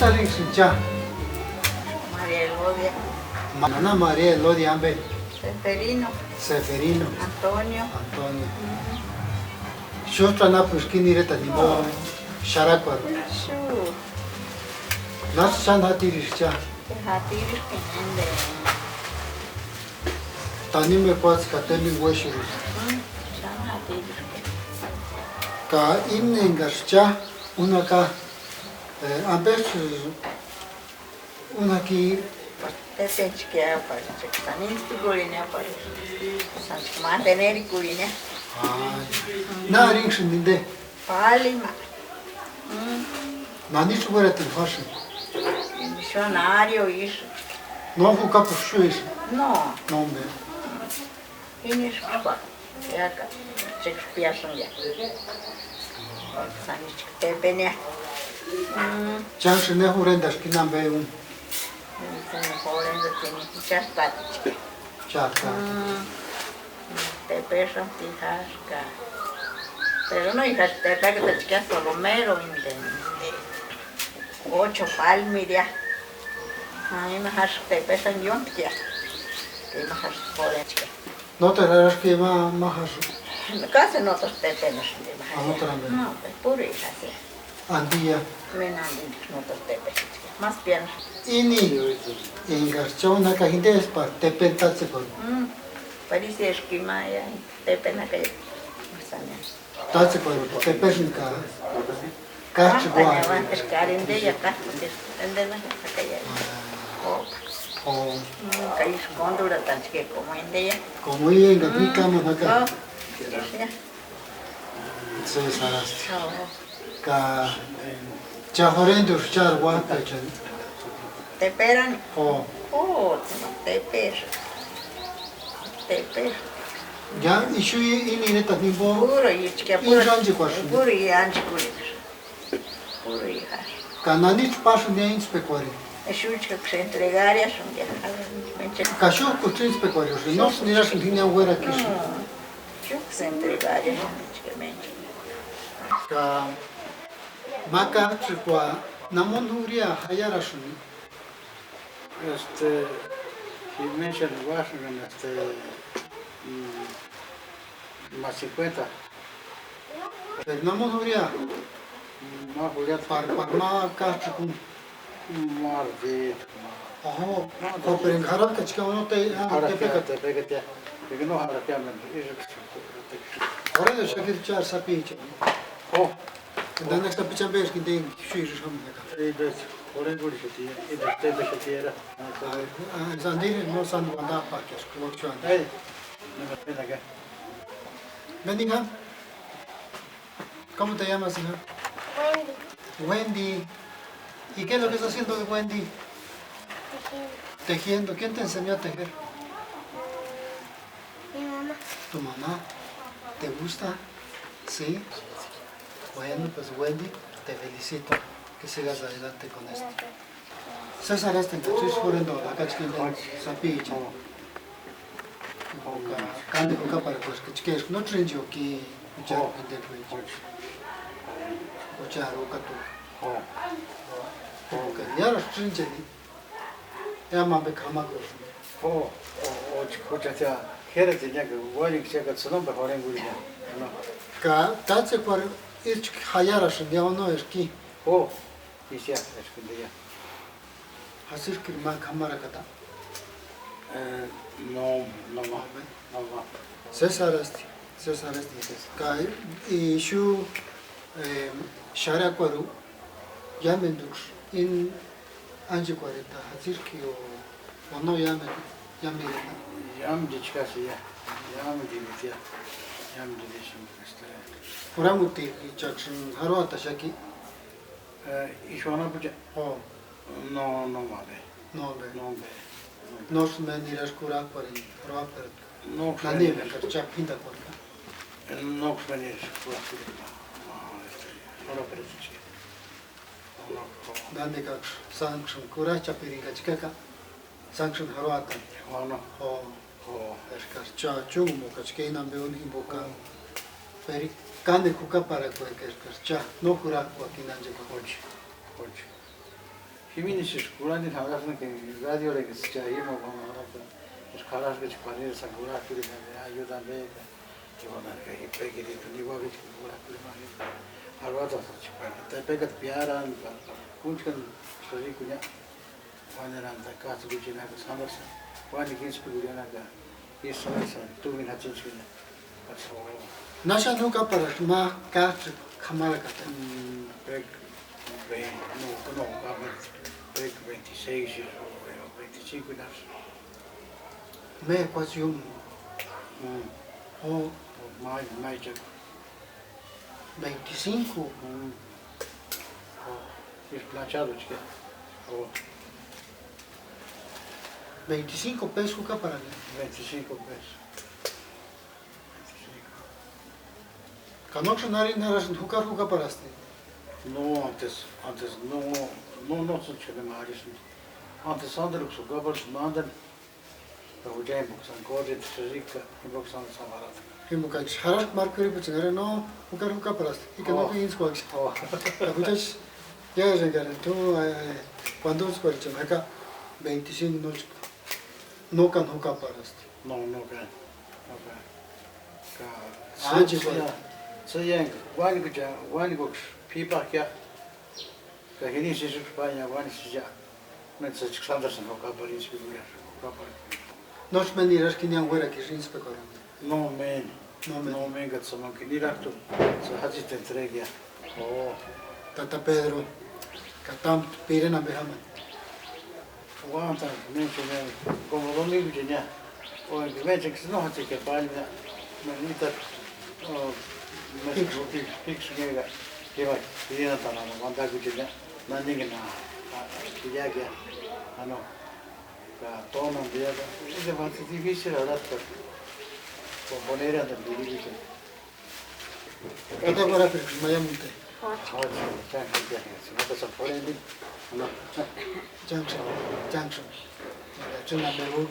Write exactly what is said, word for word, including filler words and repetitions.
¿Arinksïni cha? María Elodia. Ma-, nana María Elodia ambe? Seferino. Seferino. Antonio. Antonio. Xústi anapueski ni iretani jimbo xarakuarhu. Xu. ¿Násï xáni jatiriski cha? Jatiriski ende. Tanimu ekuatse ka tembeni uéxurusï. Mm, xáni jatiriski. Ka íni engaksï cha úni jaka, eh, ambesï úni jaki? Tepenchkia, pari, tanimu tsïkurhinia, pari. Sáni mantenerikurhinia. Aa, ¿na arinksïni inde? Palima. Mm. ¿Nanichi uératini juásïni? Ixu Nario ixu. ¿No jukapueski ixu? No. No, hombre. Ínisï k'upa, iáka, chékpiasïngia. Sánichi tepenia. Mm. ¿Chánksïni ne jurhendaski íni ambe úni? Íni jurhendatini, cháspatichka. Cháska. Mm. Tepexanti jásï ka. Pero no, hija, tepekatachkia solo mero inde. Ocho palmiria. Ima jásï tepexani ióntkia. Ima jásï jurhenchkia. ¿Nóteru jarhaski ma, ma jásï? Casi nóteru tepenhasïnti ma. Ah, nóteru ambe. No, pues, puro hija, sí. Andía. Mena andía, nóteru tepesïnti. Más bien. Íni, engaksï cha úni jaka jindespari tepeni tátsekuarhu. Mm. Parisieski ma ya, tepeni jaka ya. Más bien. Tátsekuarhu tepesïnka. Káts'ïkuarhu. Eska arendeia káts'ïkesï, endena jakakaiani. Kopa. Oh. Mm, ka isï kóndurhatantsï ke como endeia. Como ella enga ni kama jaka. Oh. Sí, sarasti. Oh. Ka cha jurhendueska chári uájpechani. Teperani. Oh. Oh, teperi. Teperi. Ya, ixu i-, íni iretani jimbo. Puro ichkia, puro. Ísï ánchekuasïnti. Puro i ánchekurhini. Puro i jásï. ¿Ka nanichi pásïni ya íntspekuarhini? Exuchkaksï entregariasïnti ya. Ka xújkuksï íntspekuarhini, nóksï nirasïnti jini ya uérakisï. No. Xújkuksï entregariasïnti, mencheni. Ka ma káts'ïkua, ¿namoni jurhia jaiarasïni? Este, si ménchani uásïnhani, este, mm, ma cincuenta. Pero namoni jurhia. Mm, ma jurhia. Pari, pari ma káts'ïkuni. Máru díri. Ojo, no, pero enga jarhakachka, no te, ah, jarhakea, tepekatia. Tepekatia. Porque no jarhakea, men, irikchani. Ora yo shakiri chári sapichani. Oh. Entonces, esta picha vez que den, sí, sí, sí, sí. Entonces, por ahí, por eso, tía, y después de que tía era. Ah, ah, Sandiri, no, San Juan da Parque, es como ocho años. Hey, no me pena acá. Ven, hija. ¿Cómo te llamas, hija? Wendy. Wendy. ¿Y qué es lo que estás haciendo hoy, Wendy? Tejiendo. Tejiendo. ¿Quién te enseñó a tejer? Mi mamá. ¿Tu mamá? ¿Te gusta? ¿Sí? Bueno, pues, Wendy, te felicito. Que sigas adelante con esto. Gracias. Sési arhasti engaksï ísï jurhentani jakachka jinteni sapichani. Oh. Ka, kánekua jukaparhakueska chkésï, no trinchi oki, juchari Oh. Pendejo. Juchari ukatu. Oh. Oh. Ka, niárasti trincheni, ya ma ambe k'amakurhusïnti. Oh, oh, oh, juchari ya, k'ératini ya ka, uarhikua ya ka, tsïnampa jurhentkurini ya. No. Ka, tátsekuarhu ísï jaiarasïnti ya, o no, eski. Oh, isi ya, eskindi ya. ¿Jasïskiri ma k'amarakata? Eh, no, no ma. No ma. Sési arhasti, sési arhasti. Ka, ixu, eh, xarakuarhu, iámenduksï íni ánchekuarheta jasïski o, o no iámendu, iámendu. Iámendichkasï ya, iámendiristi ya, iámendiristi, este. Juramutichaksïni jarhuataxaki. Eh, ¿ixu anapuchani? Oh. No, no, ma be. No be. No be. Nóksï ma niraska kurhakparhini, kurhakparhini. Nóksï ma niraska. Nani engaksï cha p'índakuarhika. Nóksï ma niraska kurhakparhini. Ah, este, kurhakparhini. No, no. Nani engaksï sánksïni kurhachapirinika chkaka. Sánksïni jarhuatani. Juana. Jo. Jo. Eskari cha chúngumukachka íni ambe úni jimboka. Jo. Peri kánekua jukaparakueka eskari cha no jurak'uaka íni ánchekuarhu. Juchi. Juchi. Jimini isï kurhandini jarhasïnga enga radioreksï cha, ima uandarhaka, eska jarhaska chka panirasïnga kurhakpireni, ayudameka, imanarka ipekirika niuakechka kurhakpireni ma. Arhuatasï chka pani tepekata piárani pa kúnchkani. Sïrikunia uaniranta káts'ïkuchinaka sándarasï, uánikua intsïpikurianaka. Ísï sándarasï túmini jatsinchkini. Náxani jukaparasti ma káts'ïkua k'amarakata? Pekua, no, no jukaparasti, pekua veintiséis o veinticinco násï. Mékuasï iúmu. O, mai, mai chekua. Veinticinco. Ísï planchado chkía. Veinticinco pesos jukaparani. Veinticinco pesos. Ka nóksïni arhini jarhasïnti jukari jukaparasti. No, antes, antes no, no, no tsïnchkani ma arhisïnti. Antes sándaruksï jukaparsti mantani. Ka jucha jimboksï sáni kósïrika, jimboksï sáni samarata. Jimbokachi jarhaspti máru k'uiripuecha enga no jukari jukaparasti, íkani no íntskuaksï. Ka juchachi iárengarheni t'u, kuandutskuarichani jaka, veinticinco nóchka, nókani jukaparasti. No, no kani, no kani. Ka tsï ya, tsï ya enga uánikucha, uánikuaksï p'ípak'ia, ka jinisï ísïksï páni uánisï ya. Méntsï echka sándarasïni jukapari íntsï p'ikuarhani, jukapari. Nóksï méni niraski niáni uérakiri íntsïpekuarhani. No méni. No méni. No méni ka tsï mákini niraktu, tsï jatsiteni trékia. O. Tata Pedro, ka támu pireni ambe jámani. Uántaani méncheni, como domingocheni ya. O enga méncheni no jatsikia páni ya. Méni itata, o, méni píksï, píksï, píksï enga, k'imaki pirinhantani uandakucheni ya. Naningini, a, a, kiriakia, ano, ka tónani diaga, ese más difícil arhatpeka, komponerantani dirigicheni. Kata parapirku maiamunte. Chánkani, chánkani, chánkani, no, chánkani, chánkani, chánkani, chánkani,